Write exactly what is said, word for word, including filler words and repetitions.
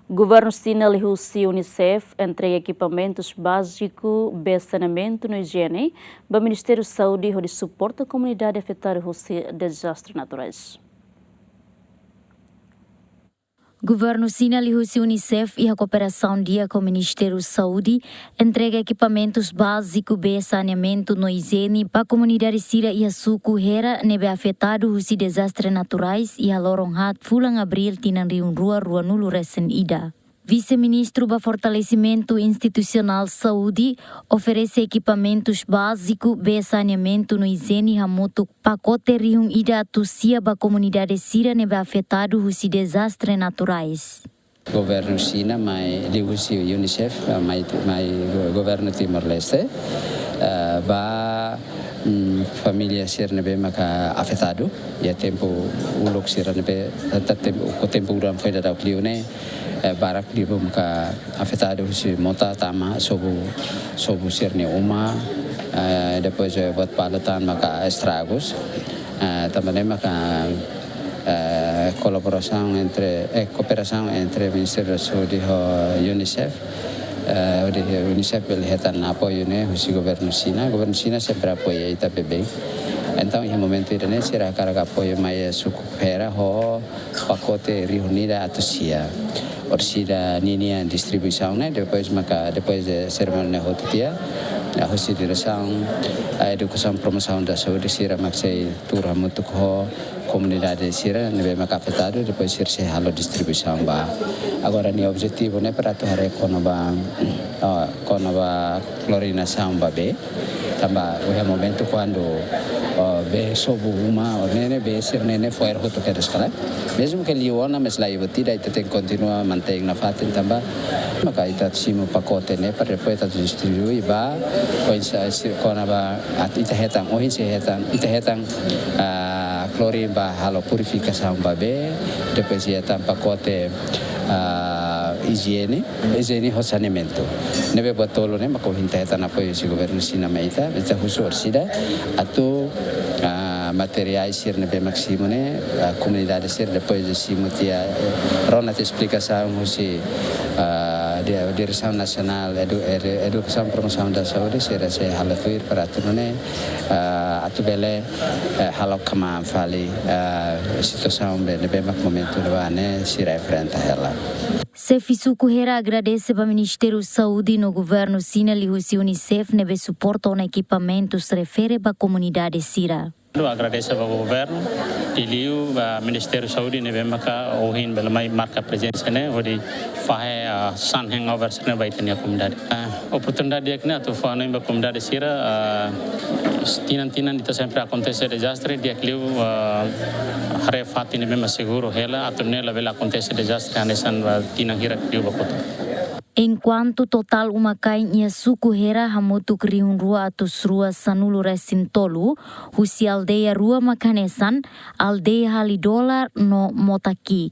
Governu Xina liuhusi UNICEF entrega ekipamentus báziku ba saneamentu no ijiene ba Ministériu Saúde hodi suporta komunidade afetadu husi dezastre naturais. Governu Xina liuhusi UNICEF iha kooperasaun di'ak ho Ministériu Saúde entrega ekipamentus báziku ba saneamentu no ijiene ba komunidade sira iha suku Hera ne'ebé afetadu husi dezastre naturais iha loron haat fulan Abríl tinan rihun rua ruanulu-resin-ida. Vise-Ministru ba Fortalesimentu Institusionál Saúde oferese ekipamentus báziku ba saneamentu no ijiene hamutuk pakote rihun ida atus sia ba komunidade sira ne'ebé afetadu husi dezastre naturais. Governu Xina mai liuhusi UNICEF, mai, mai go-, governu Timor-Leste, eh, ba, mm, família sira ne'ebé maka afetadu iha tempu uluk sira ne'ebé, ta-, tempu, ho tempu udan foin daudauk liu ne'e, eh, barak liu maka afetadu husi mota tama sobu, sobu sira-nia uma, eh, depois, eh, buat balu tan maka estragus. Eh, tanba ne'e maka, eh, kolaborasaun entre, eh, kooperasaun entre Ministériu Saúde ho UNICEF. Eh, hodi UNICEF bele hetan apoiu ne'e husi governu Xina. Governu Xina sempre apoia ita beibeik. Entaun, iha momentu ida-ne'e sira hakarak apoiu mai, eh, suku Hera ho pakote rihun ida atus sia. Orsida ninia distribuisaun ne'e, depois maka, depois de serimónia ne'e hotu tiha, ah, husi diresaun, ah, edukasaun promosaun da saúde sira mak sei tuur hamutuk ho komunidade sira ne'ebé maka afetadu, depois sira sei halo distribuisaun ba. Agora, nia objetivu ne'e para atu haree kona-ba, ah, kona-ba klorinasaun ba bee. Tanba iha momentu kuandu, ah, bee sobu uma, ou ne'e ne'e bee sira-ne'e fo'er hotu kedas ka lae. Mezmu ke liu ona, mas laiha buat ida, ita tenke kontinua mantein nafatin tanba maka ita simu pakote ne'e para depois ita distribui ba, oinsá sira kona-ba atu ita hetan, ohin sei hetan, ita hetan, ah, klorin ba halo purifikasaun ba bee, depois hetan pakote, ah, ijiene, ijiene ho saneamentu. Ne'ebé buat tolu ne'e maka ohin ita hetan apoiu husi governu Xina mai ita, ita husu orsida atu, ah, materiais sira ne'ebé mak simu ne'e, ah, komunidade sira depois de simu tiha, eh, rona tiha esplikasaun husi, ah, di-, Diresaun Nasionál Edu-, Edu-, Edukasaun Promosaun da Saúde sira sei halo tuir para atu nune'e, ah, atu bele, eh, halo kmaan fali, ah, situasaun be-, ne'ebé mak momentu ne'ebá ne'e sira enfrenta hela. Xefe suku Hera agradese ba Ministériu Saúde no governu Xina liuhusi UNICEF ne'ebé suporta ona ekipamentus refere ba komunidade sira. Ha'u agradese ba governu, liuliu ba Ministériu Saúde ne'ebé maka ohin bele mai marka prezensa ne'e hodi fahe, ah, san hangovers ne'e ba ita-nia komunidade. Ah, oportunidade di'ak ne'e atu fó-hanoin ba komunidade sira, ah, tinan-tinan ita sempre akontese dezastre, di'ak liu, ah, haree fatin ne'ebé mak seguru hela, atu nune'e labele akontese dezastre hanesan ba tinan hirak liubá kotuk. Enkuantu totál uma-kain iha suku Hera hamutuk rihun rua atus rua sanulu-resin-tolu, husi aldeia rua mak hanesan, aldeia Halidolar no Motakik.